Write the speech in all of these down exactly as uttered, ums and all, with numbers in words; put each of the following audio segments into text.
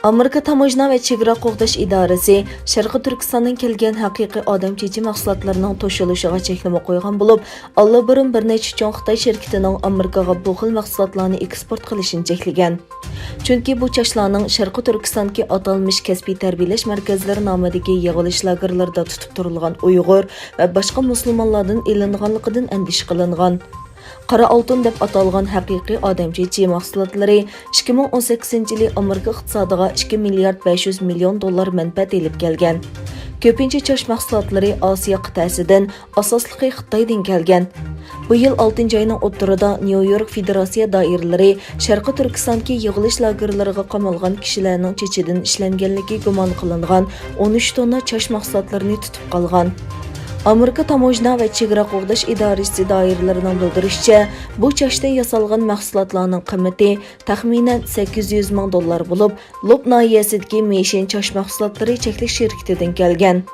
ئامېرىكا تاموژنا ۋە چېگرا قوغداش ئىدارىسى شەرقىي تۈركىستاندىن كەلگەن ھەقىقىي ئادەم چېچى مەھسۇلاتلىرىنىڭ توشۇلۇشىغا چەكلىمە قويغان بولۇپ، ئاللىبۇرۇن بىر نەچچە چوڭ خىتاي شىركىتىنىڭ ئامېرىكىغا بۇ خىل مەھسۇلاتلارنى ئېكسپورت قىلىشىنى چەكلىگەن. چۈنكى بۇ چاچلارنىڭ شەرقىي تۈركىستاندىكى ئاتالمىش كەسپىي تەربىيەلەش مەركەزلىرى نامىدىكى يىغىلىش لاگېرلىرىدا تۇتۇپ تۇرۇلغان ئۇيغۇر ۋە باشقا مۇسۇلمانلاردىن ئېلىنغانلىقىدىن ئەندىشە قىلىنغان. قارا ئالتۇن دەپ ئاتالغان ھەقىقىي ئادەم چېچى مەھسۇلاتلىرى ئىككى مىڭ ئون سەككىزىنچى يىلى ئامېرىكا ئىقتىسادىغا ئىككى مىليارد بەش يۈز مىليون دوللار مەنپەئەت ئېلىپ كەلگەن. كۆپىنچە چاچ مەھسۇلاتلىرى ئاسىيا قىتئەسىدىن، ئاساسلىقى خىتايدىن كەلگەن. بۇ يىل ئالتىنچى ئاينىڭ ئوتتۇرىدا نيۇ يورك فېدېراتسىيە دائىرىلىرى شەرقىي تۈركىستاندىكى يىغىلىش لاگېرلىرىغا قامالغان كىشىلەرنىڭ چېچىدىن ئىشلەنگەنلىكى گۇمان قىلىنغان ئون ئۈچ توننا چاچ مەھسۇلاتلىرىنى تۇتۇپ قالغان. ئامېرىكا تاموژنا ۋە چېگرا قوغداش ئىدارىسى دائىرىلىرىنىڭ بىلدۈرۈشىچە، بۇ چاچتىن ياسالغان مەھسۇلاتلارنىڭ قىممىتى تەخمىنەن سەككىز يۈز مىڭ دوللار بولۇپ، لوپ ناھىيەسىدىكى مېشىن چاچ مەھسۇلاتلىرى چەكلىك شىركىتىدىن كەلگەن.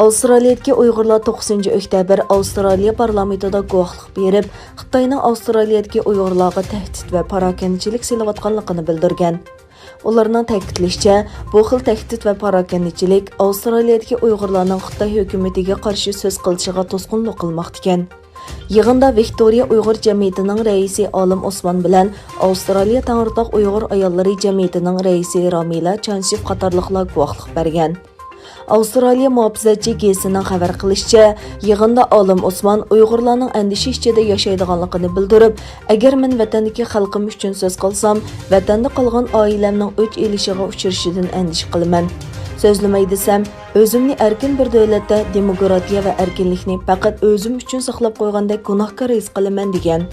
ئاۋسترالىيەدىكى ئۇيغۇرلار توققۇزىنچى ئۆكتەبىر ئاۋسترالىيە پارلامېنتىدا گۇۋاھلىق بېرىپ، خىتاينىڭ ئاۋسترالىيەدىكى ئۇيغۇرلارغا تەھدىت ۋە پاراكەندىچىلىك سېلىۋاتقانلىقىنى بىلدۈرگەن. ئۇلارنىڭ تەكىتلىشىچە، بۇ خىل تەھدىت ۋە پاراكەندىچىلىك ئاۋسترالىيەدىكى ئۇيغۇرلارنىڭ خىتاي ھۆكۈمىتىگە قارشى سۆز قىلىشىغا توسقۇنلۇق قىلماقتىكەن. يىغىندا ۋىكتورىيە ئۇيغۇر جەمئىيىتىنىڭ رەئىسى ئالىم ئوسمان بىلەن ئاۋسترالىيە تەڭرىتاغ ئۇيغۇر ئاياللىرى جەمئىيىتىنىڭ رەئىسى رامىلە چانشېف قاتارلىقلار گۇۋاھلىق بەرگەن. ئاۋسترالىيە مۇھاپىزەتچى گېزىتىنىڭ خەۋەر قىلىشىچە، يىغىندا ئالىم ئوسمان ئۇيغۇرلارنىڭ ئەندىشە ئىچىدە ياشايدىغانلىقىنى بىلدۈرۈپ، ئەگەر مەن ۋەتەندىكى خەلقىم ئۈچۈن سۆز قىلسام، ۋەتەندە قالغان ئائىلەمنىڭ ئۆچ ئېلىشىغا ئۇچرىشىدىن ئەندىشە قىلىمەن. سۆزلىمەي دېسەم، ئۆزۈمنى ئەركىن بىر دۆلەتتە دېموكراتىيە ۋە ئەركىنلىكنى پەقەت ئۆزۈم ئۈچۈن ساقلاپ قويغاندەك گۇناھكار ھېس قىلىمەن، دېگەن.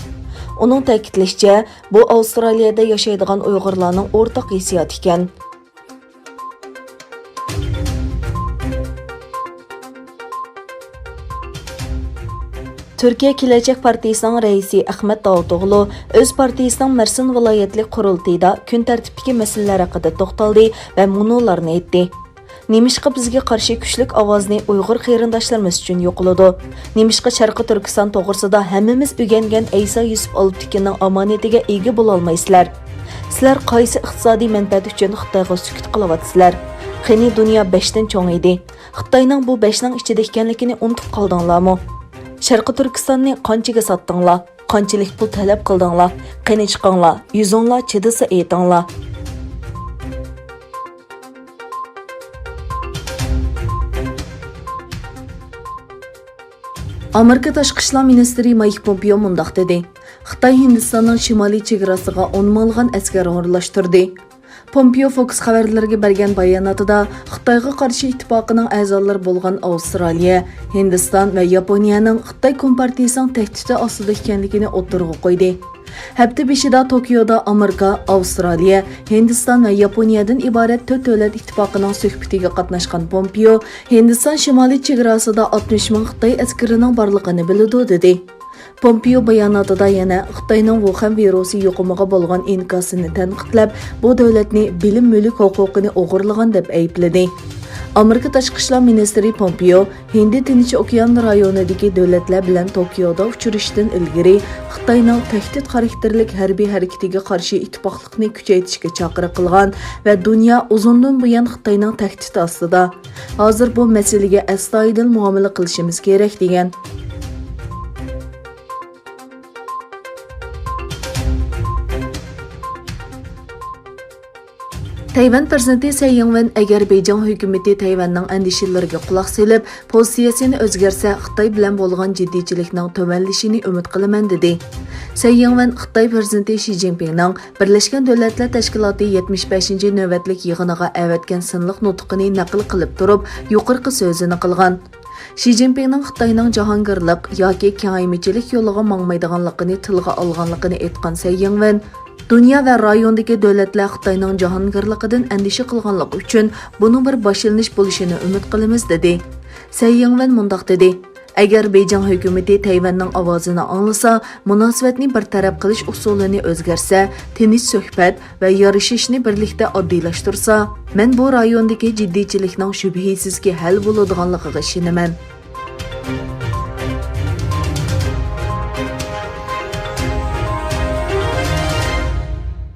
ئۇنىڭ تەكىتلىشىچە، بۇ ئاۋسترالىيەدە ياشايدىغان ئۇيغۇرلارنىڭ ئورتاق ھېسسىياتى ئىكەن. تۈركىيە كېلەچەك پارتىيىسىنىڭ رەئىسى ئەخمەت داۋۇتئوغلۇ ئۆز پارتىيىسىنىڭ مەرسىن ۋىلايەتلىك قۇرۇلتىيىدا كۈن تەرتىپتىكى مەسىلىلەر ھەققىدە توختالدى ۋە مۇنۇلارنى ئېيتتى. نېمىشقا بىزگە قارشى كۈچلۈك ئاۋازنى ئۇيغۇر قېرىنداشلىرىمىز ئۈچۈن يوقىلىدۇ؟ نېمىشقا شەرقىي تۈركىستان توغرىسىدا ھەممىمىز ئۆگەنگەن ئەيسا يۈسۈپ ئالپتېكىننىڭ ئامانىتىگە ئىگە بولالمايسىلەر؟ سىلەر قايسى ئىقتىسادىي مەنپەئەت ئۈچۈن خىتايغا سۈكۈت قىلىۋاتىسىلەر؟ قېنى دۇنيا بەشتىن چوڭ ئىدى. خىتاينىڭ بۇ بەشنىڭ ئىچىدە ئىكەنلىكىنى ئۇنتۇپ قالدىڭلارمۇ؟ شەرقىي تۈركىستاننى قانچىگە ساتتىڭلار؟ قانچىلىك پۇل تەلەپ قىلدىڭلار؟ قېنى چىقىڭلار، يۈزۈڭلار چىدىسا ئېيتىڭلار. ئامېرىكا تاشقى ئىشلار مىنىستىرى مايك پومپېئو مۇنداق دېدى: «خىتاي ھىندىستاننىڭ شىمالىي چېگراسىغا ئون مىڭلىغان ئەسكەر ئورۇنلاشتۇردى.» پومپېئو فوكس خەۋەرلىرىگە بەرگەن باياناتىدا، خىتايغا قارشى ئىتتىپاقىنىڭ ئەزالىرى بولغان ئاۋسترالىيە، ھىندىستان ۋە ياپونىيەنىڭ خىتاي كومپارتىيىسىنىڭ تەھدىتى ئاستىدا ئىكەنلىكىنى ئوتتۇرىغا قويدى. ھەپتە بېشىدا توكيودا ئامېرىكا، ئاۋسترالىيە، ھىندىستان ۋە ياپونىيەدىن ئىبارەت تۆت دۆلەت ئىتتىپاقىنىڭ سۆھبىتىگە قاتناشقان پومپېئو، ھىندىستان شىمالىي چېگراسىدا ئاتمىش مىڭ خىتاي ئەسكىرىنىڭ بارلىقىنى بىلىدۇ، دېدى. پومپېئو باياناتىدا يەنە خىتاينىڭ ۋۇخەن ۋىرۇسى يۇقۇمىغا بولغان ئىنكاسىنى تەنقىدلەپ، بۇ دۆلەتنى بىلىم مۈلۈك ھوقۇقىنى ئوغرىلىغان دەپ ئەيىبلىدى. ئامېرىكا تاشقى ئىشلار مىنىستىرى پومپېئو ھىندى تىنچ ئوكيان رايونىدىكى دۆلەتلەر بىلەن توكيودا ئۇچرىشىشتىن ئىلگىرى خىتاينىڭ تەھدىت خاراكتېرلىك ھەربىي ھەرىكىتىگە قارشى ئىتتىپاقلىقنى كۈچەيتىشكە چاقىرىق قىلغان ۋە دۇنيا ئۇزۇندىن بۇيان خىتاينىڭ تەھدىتى ئاستىدا. ھازىر بۇ مەسىلىگە ئەستايىدىل مۇئامىلە قىلىشىمىز كېرەك، دېگەن. تەيۋەن پىرېزىدېنتى سەي يىڭۋېن ئەگەر بېيجىڭ ھۆكۈمىتى تەيۋەننىڭ ئەندىشىلىرىگە قۇلاق سېلىپ، پوزىتسىيەسىنى ئۆزگەرتسە، خىتاي بىلەن بولغان جىددىيچىلىكنىڭ تۆۋەنلىشىنى ئۈمىد قىلىمەن، دېدى. سەي يىڭۋېن خىتاي پىرېزىدېنتى شى جىنپىڭنىڭ بىرلەشكەن دۆلەتلەر تەشكىلاتى يەتمىش بەشىنچى نۆۋەتلىك يىغىنىغا ئەۋەتكەن سىنلىق نۇتقىنى نەقىل قىلىپ تۇرۇپ، يۇقىرىقى سۆزىنى قىلغان. شى جىنپىڭنىڭ خىتاينىڭ جاھانگىرلىق ياكى كېڭەيمىچىلىك يولىغا ماڭمايدىغانلىقىنى تىلغا ئالغانلىقىنى ئېيتقان سەي يىڭۋېن، دۇنيا ۋە رايوندىكى دۆلەتلەر خىتاينىڭ جاھانگىرلىقىدىن ئەندىشە قىلغانلىقى ئۈچۈن بۇنىڭ بىر باشلىنىش بولۇشىنى ئۈمىد قىلىمىز، دېدى. سەي يىڭۋېن مۇنداق دېدى: «ئەگەر بېيجىڭ ھۆكۈمىتى تەيۋەننىڭ ئاۋازىنى ئاڭلىسا، مۇناسىۋەتنى بىر تەرەپ قىلىش ئۇسۇلىنى ئۆزگەرتسە، تىنچ سۆھبەت ۋە يارىشىشنى بىرلىكتە ئاددىيلاشتۇرسا، مەن بۇ رايوندىكى جىددىيچىلىكنىڭ شۈبھىسىزكى ھەل بولىدىغانلىقىغا ئىشىنىمەن.»